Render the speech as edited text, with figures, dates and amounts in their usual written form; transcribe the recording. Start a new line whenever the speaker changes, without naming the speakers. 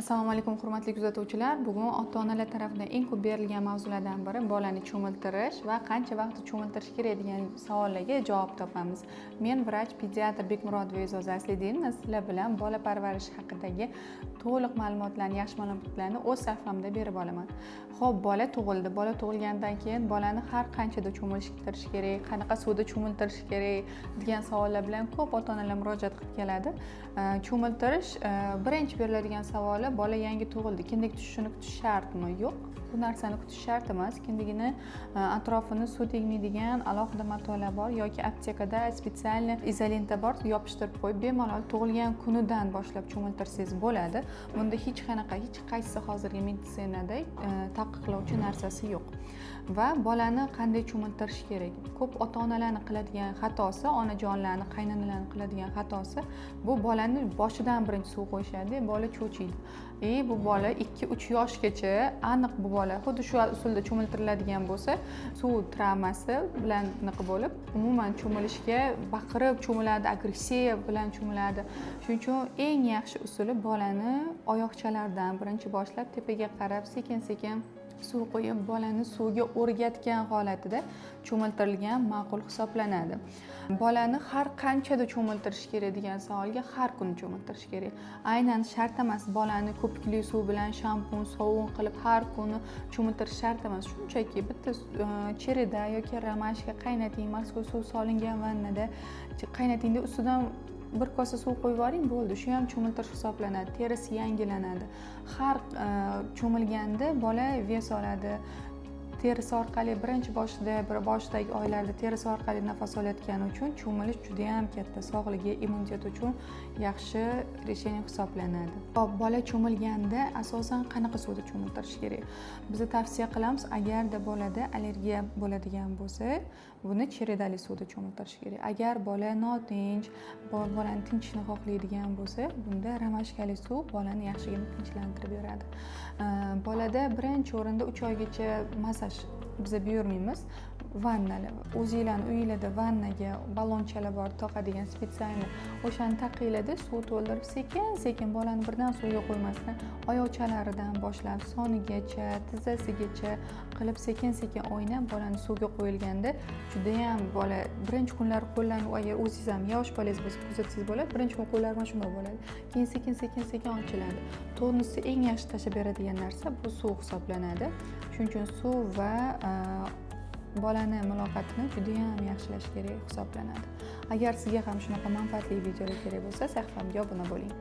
Assalomu alaykum, hurmatli kuzatuvchilar! Bugun ota onalar tarafidan eng ko'p berilgan mavzulardan biri bolani cho'miltirish va qancha vaqt cho'miltirish kerak degan savollarga javob topamiz. Men, vrach pediatr Bekmurodova E'zoza Asliddinova, sizlar bilan bola parvarishi haqidagi to'liq ma'lumotlarni, yaxshi ma'lumotlarni o'z sahifamda berib olaman. Ho'p, bola tug'ildi. Bola tug'ilgandan keyin bolani har qanchada cho'miltirish kerak, qanaqa suvda cho'miltirish kerak degan savollar bilan ko'p ota onalar murojaat qilib keladi. Cho'miltirish birinchi beriladigan savoli: bola yangi tug'ildi, kindik tushishini kutish shartmi? Yo'q, bu narsani kutish shart emas. Kindigini atrofini suv tegmaydigan alohida matolar bor yoki aptekada специальный изолента bor, yopishtirib qo'yib, bemalol tug'ilgan kunidan boshlab cho'miltirsangiz bo'ladi. Bunda hech qanaqa, hech qaysi hozirgi meditsinada taqiqlovchi narsasi yo'q. Va bolani qanday cho'miltirish kerak? Ko'p ota onalarni qiladigan xatosi, onajonlarni, qaynanalarni qiladigan xatosi bu: bolani boshidan birinchi suv qo'yishadi, bola cho'chiydi. И bu bola 2-3 yoshgacha aniq, bu bola xuddi shu usulda cho'miltiriladigan bo'lsa, suv travmasi bilan anaqa bo'lib, umuman cho'milishga baqirib cho'miladi, agressiya bilan cho'miladi. Shuning uchun eng yaxshi usuli bolani oyoqchalaridan birinchi boshlab tepaga qarab sekin sekin suv qo'yib, bolani suvga o'rgatgan holatida cho'miltirilgan ma'qul hisoblanadi. Bolani har qanchada cho'miltirish kerak degan savolga: har kuni cho'miltirish kerak. Aynan shart emas, bolani ko'pikli suv bilan shampun, sovun qilib har kuni cho'miltirish shart emas. Shunchaki bitta череда yoki ромашка qaynating, морской suv solingan vannada qaynatingda, ustidan bir kosa suv qo'yib yuboring, bo'ldi, shu ham cho'miltirish hisoblanadi. Terisi yangilanadi. Har cho'milganda bola вес oladi. Terisi orqali birinchi boshida, bir boshidagi oylarda terisi orqali nafas olayotgani uchun cho'milish judayam katta sog'ligi, immunitet uchun yaxshi решение hisoblanadi. Hop, bola cho'milganda asosan qanaqa suvda cho'miltirish kerak? Biza tavsiya qilamiz, agarda bolada allergiya bo'ladigan bo'lsa, buni череда li suvda cho'miltirish kerak. Agar bola notinch, bolani tinchishini xohlaydigan bo'lsa, bunda ромашка li suv bolani yaxshigina tinchlantirib beradi. Bolada birinchi o'rinda 3 oygacha massaj biza buyurmaymiz. Vannalar, o'zinglarni uyinglarda vannaga ballonchalar bor taqadigan специальный, o'shani taqinglarda, suv to'ldirib, sekin sekin bolani birdan suvga qo'ymasdan, oyoqchalaridan boshlab sonigacha, tizzasigacha qilib, sekin sekin o'ynab bolani suvga qo'yilganda, judayam bola birinchi kunlari qo'llarni, agar o'zingiz ham yosh bolangiz bo'lsa, kuzatsangiz bo'ladi, birinchi kun qo'llari mana shundoq bo'ladi, keyin sekin sekin sekin ochiladi. Tonusni eng yaxshi tashlab beradigan narsa bu suv hisoblanadi. Shuning uchun suv va bolani muloqotini judayam yaxshilash kerak hisoblanadi. Agar sizga ham shunaqa manfaatli videolar kerak bo'lsa, sahifamga obuna bo'ling.